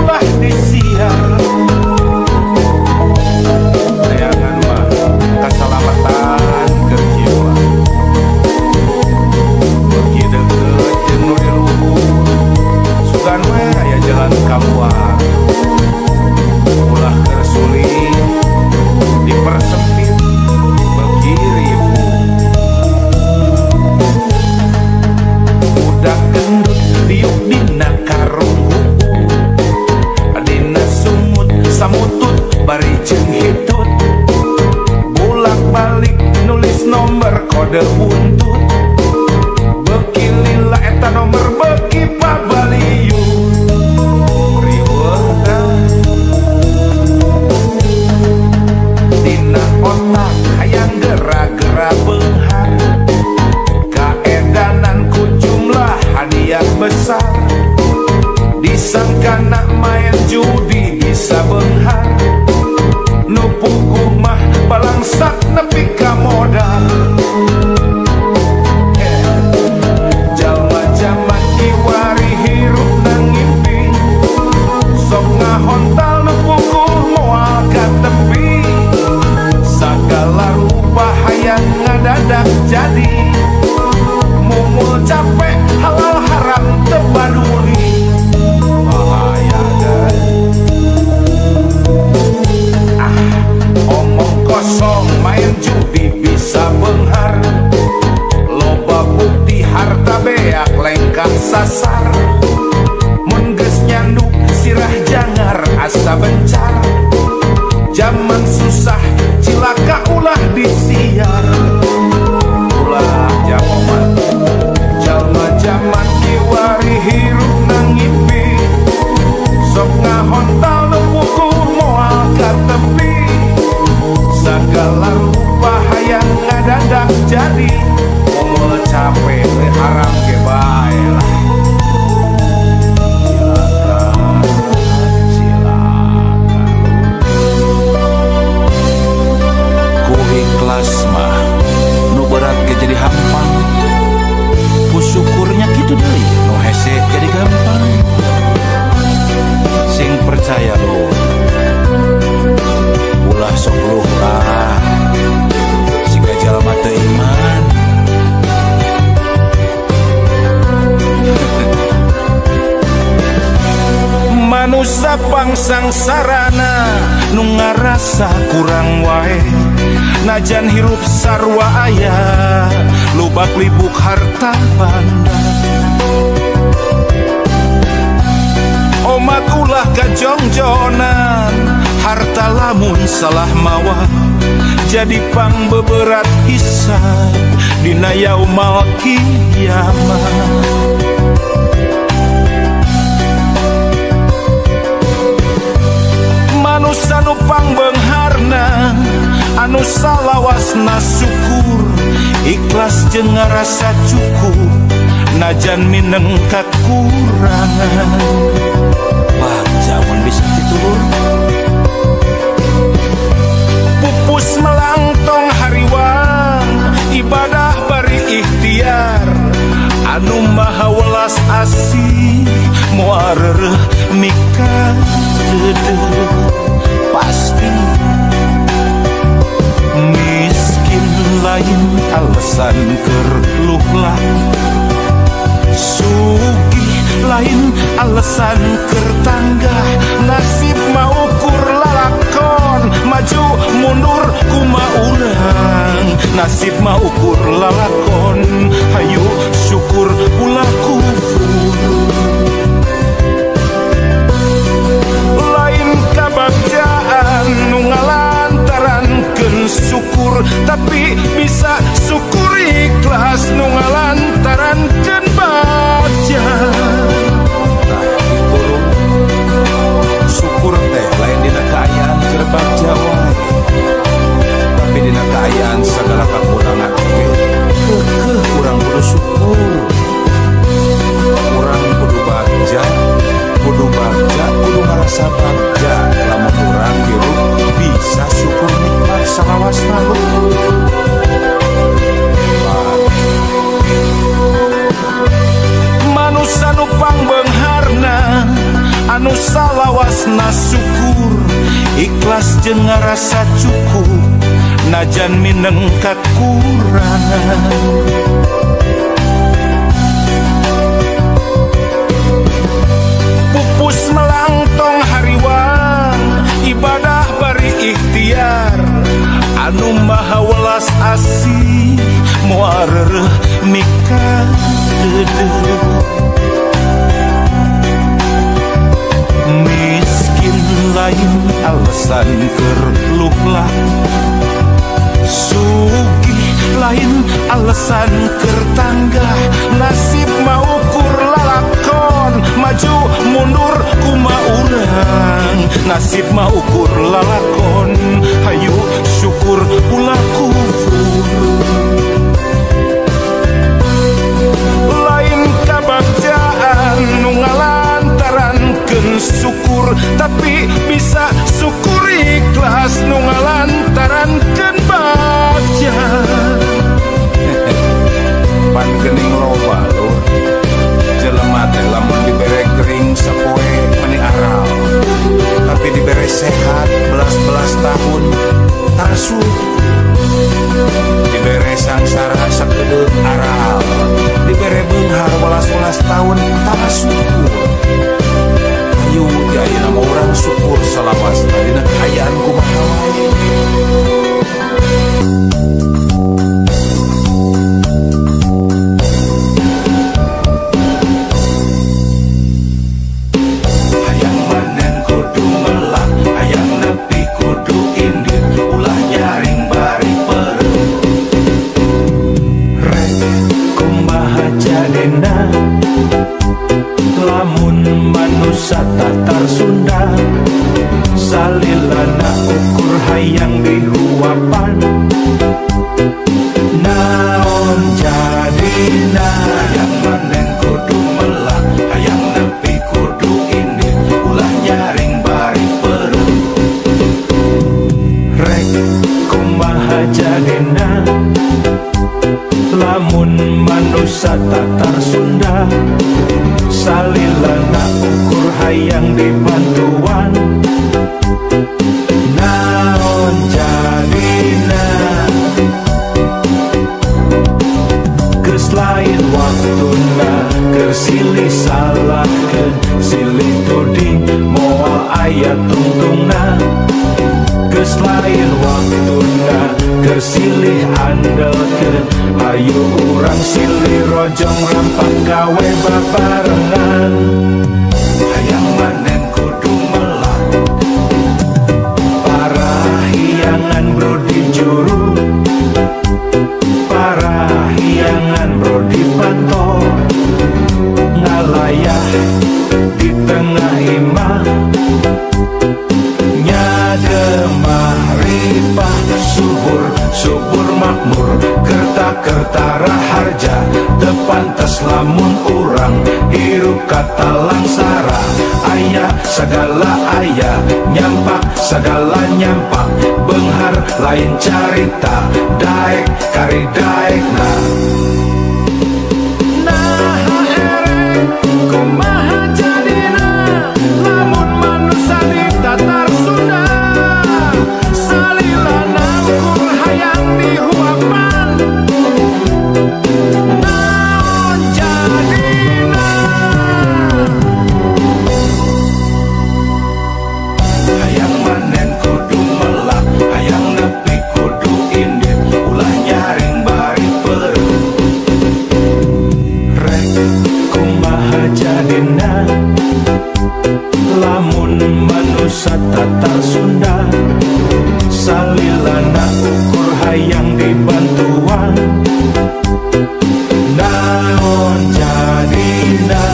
ulah disiar. Tayangan mah kasalamatan keur jiwa. Beuki deukeut jeung nu di luhur, sugan we aya jalan kaluar. Ulah keur sulit dipersempit beuki ribu. Budak gendut diuk dina karung huhu, dina sumut samutut bari jeung hitut. Bulak-balik nulis nomor kode buntut, beuki lila eta nomor beuki pabaliut. Riweuh tah dina otak hayang gera-gera beunghar, kaedanan ku jumlah hadiah besar. Disangka nak main judi bisa beunghar, nu puguh mah balangsak nepi ka modal. Jalma jaman kiwari hirup nangimpi, sok ngahontal nu puguh moal ka tepi. Sagala rupa hayang ngadadak jadi, mumul capek halal haram teu paduli. Bahaya kan? Ah, omong kosong main judi bisa beunghar, loba bukti harta beak lengkah sasar. Mun geus nyandu sirah jangar asa bencar, jaman susah cilaka ulah disiar. Ulah jamoman jalma jaman kiwari hirup nangimpi, sok ngahontal nu puguh moal ka tepi. Sagala rupa hayang ngadadak jadi, mumul capek teu haram ge bae lah. Cilaka, cilaka. Ku ikhlas mah nu berat ge jadi hampang, ku syukurnya kitu deui nu hese jadi gampang. Sing percaya lu, ulah sok luh lah, siga jalma teu iman. Manusa pangsangsarana nu ngarasa kurang wae, najan hirup sarua aya lubak libuk harta banda. Omat ulah kajongjonan, harta lamun salah mawa jadi pangbeberat hisab dina yaumal kiamah. Manusa nu pangbeungharna anu salawasna syukur, ikhlas jeung ngarasa cukup najan mineng kakurangan. Baca mun bisa titulur. Pupus melangtong hariwang, ibadah bari ikhtiar, anu maha welas asih moal reureuh mika deudeuh. Pasti miskin lain alasan keur luhlah, sugih lain alasan keur tanggah. Nasib maukur lalakon, maju mundur kumaha urang. Nasib maukur lalakon, hayu syukur ulah kufur. Lain kabagjaan nu ngalantarankeun syukur, tapi bisa syukur ikhlas nu ngalantarankeun bagja. Tah kitu syukur teh lain dina kaayaan keur bagja wae, tapi dina kaayaan sagala kakurangan oge keukeuh urang kudu syukur. Urang kudu bagja, kudu bagja, kudu ngarasa bagja lamun urang hirup bisa syukur nikmat salawasna. Manusa nu pangbeungharna anu salawasna syukur ikhlas jeung ngarasa cukup najan mineng kakurangan. Pupus melangtong hariwang ibadah bari ikhtiar anu maha welas asih moal reureuh mikadeudeuh. Miskin lain alasan keur luhlah, sugih lain alasan keur tanggah, nasib mah ukur lalakon maju mundur kumaha urang, nasib mah ukur lalakon hayu syukur ulah kufur. Lain kabagjaan nu ngalantarankeun syukur, tapi bisa syukur ikhlas nu ngalantarankeun bagja. Pan geuning loba lur jelema teh lamun dibere gering sapoe meni aral, tapi dibere sehat belas-belas tahun tarasuk, dibere sangsara sakedeung aral, dibere beunghar welas-welas tahun tarasukur. Hayu di ayeuna mah urang syukur salawasna dina kaayaan kumaha wae. Hayang manen kudu melak, hayang nepi kudu indit, ulah nyaring bari peureum. Rek kumaha jadina lamun manusa tatar Sunda, salilana ukur hayang dihuapan naon jadina. Hayang manen kudu melak, hayang nepi kudu indit, ulah nyaring bari peureum. Rek kumaha jadina lamun manusa tatar Sunda, salilana ukur hayang dibantuan naon jadina. Geus lain waktuna keur silih salahkeun, silih tuding moal aya tungtungna. Geus lain waktuna keur silih andelkeun, hayu urang silih rojong rampak gawe babarengan. Hayang manen kudu melak, parahiangan bro di juru, parahiangan bro di panto, ngalayah di tengah imah, nyademah ripah subur subur makmur, kerta kerta raharja teu pantes lamun urang hirup kata langsara. Aya segala aya nyampak segala nyampak, beunghar lain carita daek kari daekna. Naha erek kumaha jadina lamun manusa ditatar Sunda, salilana ukur hayang dihuapan naon jadina. Hayang manen kudu melak, hayang nepi kudu indit, ulah nyaring bari peureum. Rek kumaha jadina lamun manusa tatar Sunda, salilana ukur hayang dibantuan naon jadina.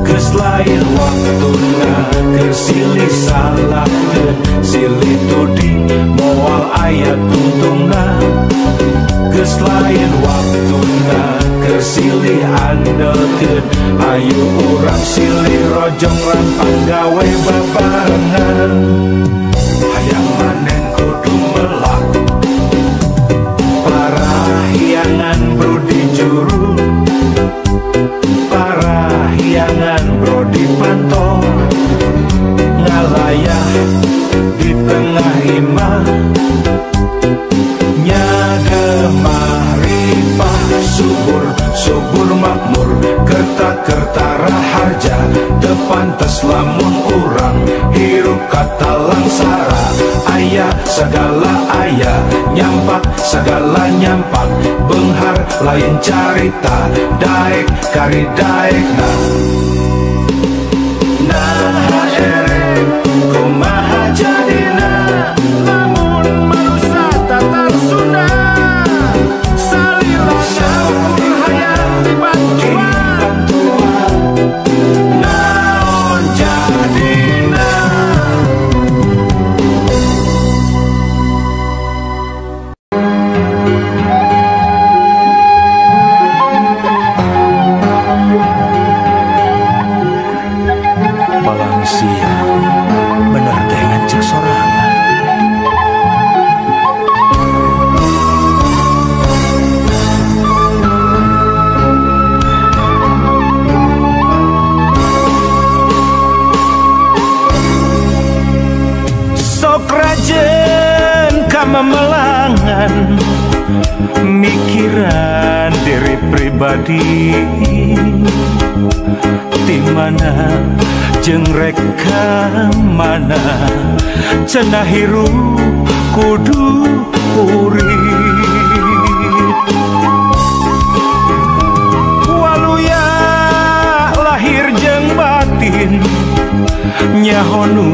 Geus lain waktuna keur silih salahkeun, silih tuding moal aya tungtungna. Geus lain waktuna keur silih andelkeun, hayu urang silih rojong rampang gawe babarengan. Hayang manen kudu melak, parahiangan bro di juru, parahiangan Dagangan bro dipanto ngalayah di tengah imah nyagemah ripah subur subur makmur kerta-kerta raharja depantes lamun urang hirup kata langsara aya segala aya nyampak segala nyampak benghar lain carita daek kari daek nah erek kumaha jadina lamun manusia tatar Sunda salila saukur hayang dibantuan naon jadina. Palang siang bener teh ngancek sorangan. Sok rajen kamemelangan mikiran diri pribadi di mana jeung rek ka mana cenah hirup kudu kurit waluya lahir jeung batin nyaho nu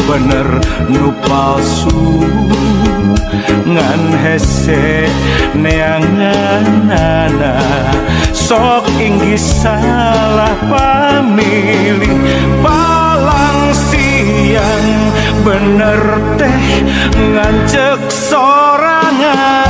bener nu palsu ngan hese neanganana sok inggih salah pamilih palang siang bener teh ngancek sorangan.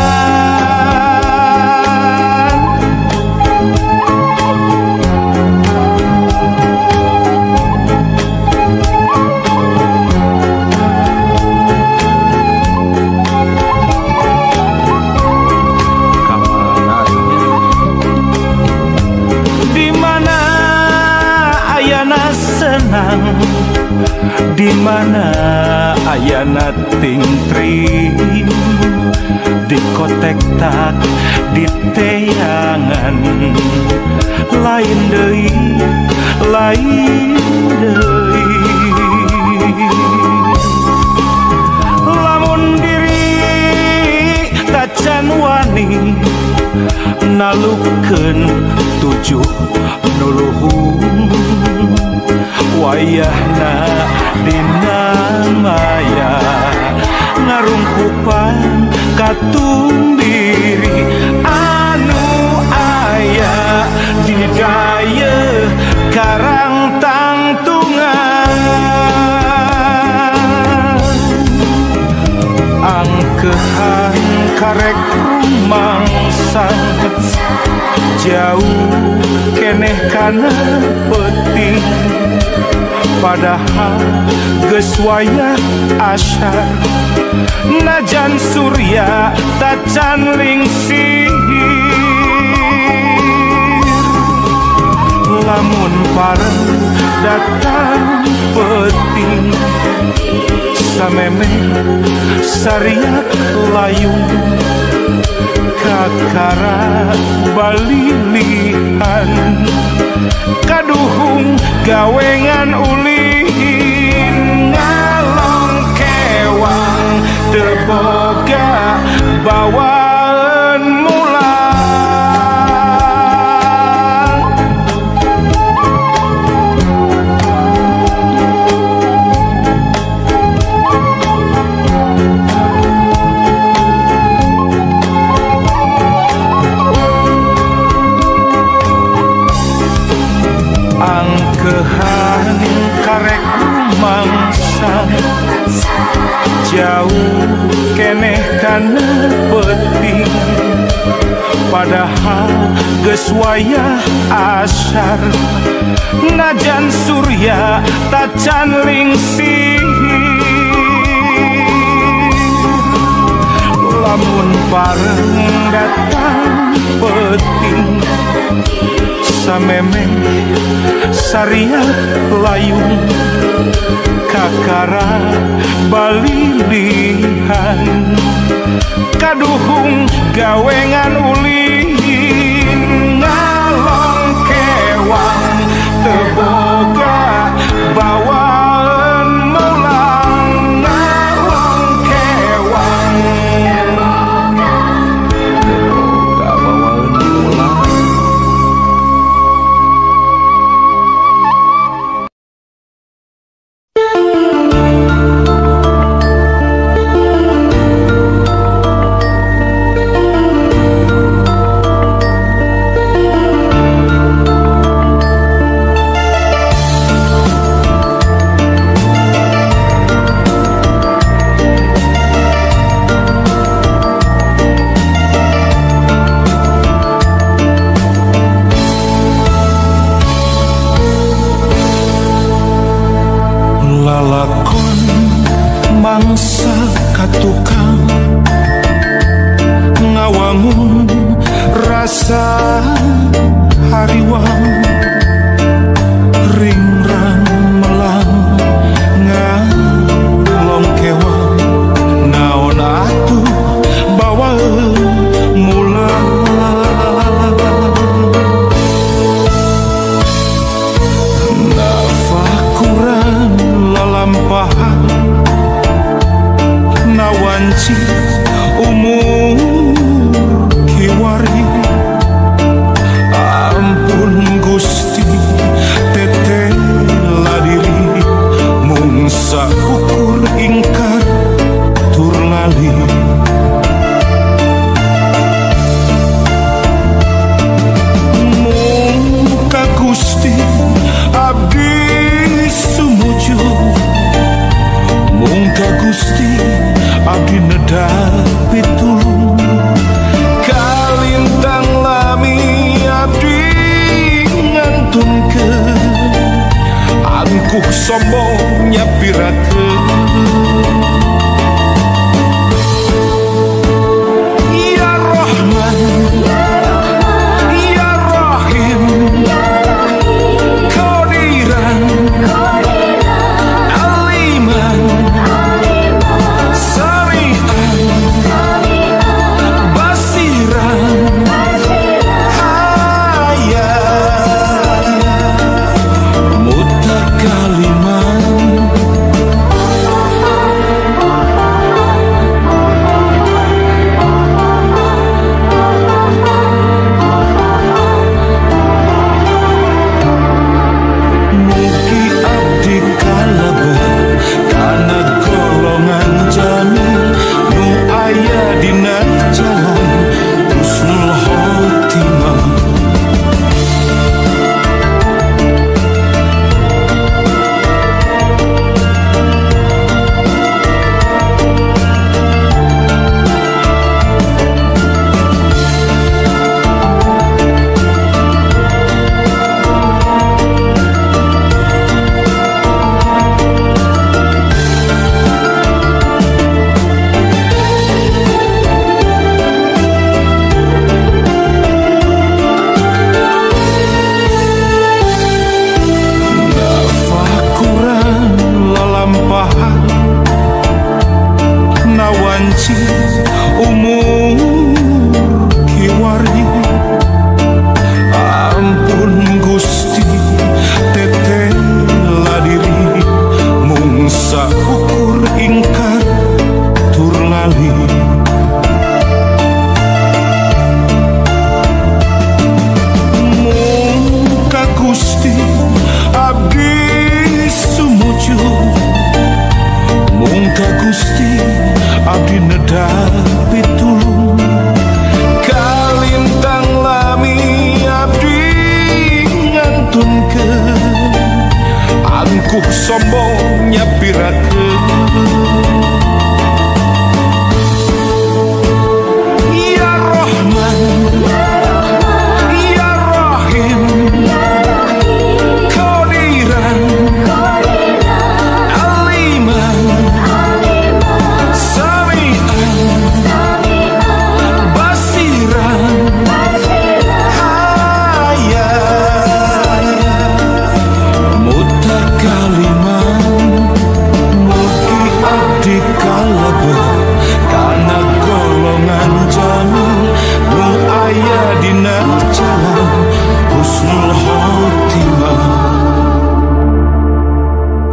Di mana ayana tingtring di kotek tak di teangan lain deui lain deui lamun diri tacan wani nalukeun tujuh nu luhung wayahna dina maya ngarungkupan katumbiri anu aya di dayeuh karang tangtungan angkehan karek rumangsang jauh keneh kana peuting padahal geus wayah asyar najan surya tacan lingsir lamun pareng datang peuting samemeh sariak layung kakara balilihan kaduhung gawengan ulin ngalong kewang terboga bawaan mulang. Angkehan karek mangsa jauh keneh kana peuting padahal geus wayah asyar najan surya tacan lingsir lamun pareng datang peuting Sameme saria layung kakara balilihan kaduhung gawengan ulin ngalong kewang teboga bawaan mulang ngalong kewang teboga bawaan mulang. Lalakon mangsa katukang ngawangun rasa hariwang ringrang melang ngalong kewang naon atuh bawaeun mulang nafakuran lalampahan nawanci umur kiwari ampun Gusti tetela diri mung saukur ingkar tur lali mung ka Gusti abdi sumujud mung ka Gusti abdi nedha pitulung kalintang lami abdi ngantunkeun angkuh sombong nyapirakeun. Ya Rahman Ya Rahim Qadiran Aliman Sari'an Basiran Hayat Mutakaliman. Mugi abdi kalebet kana golongan jalmi nu aya dina jalan husnul khotimah. Nafakuran lalampahan nawanci umur kiwari ampun Gusti tetela diri mung saukur ingkar tur lali mung ka Gusti abdi sumujud mung ka Gusti abdi nedha pitulung kalintang lami abdi ngantunkeun angkuh sombong nyapirakeun.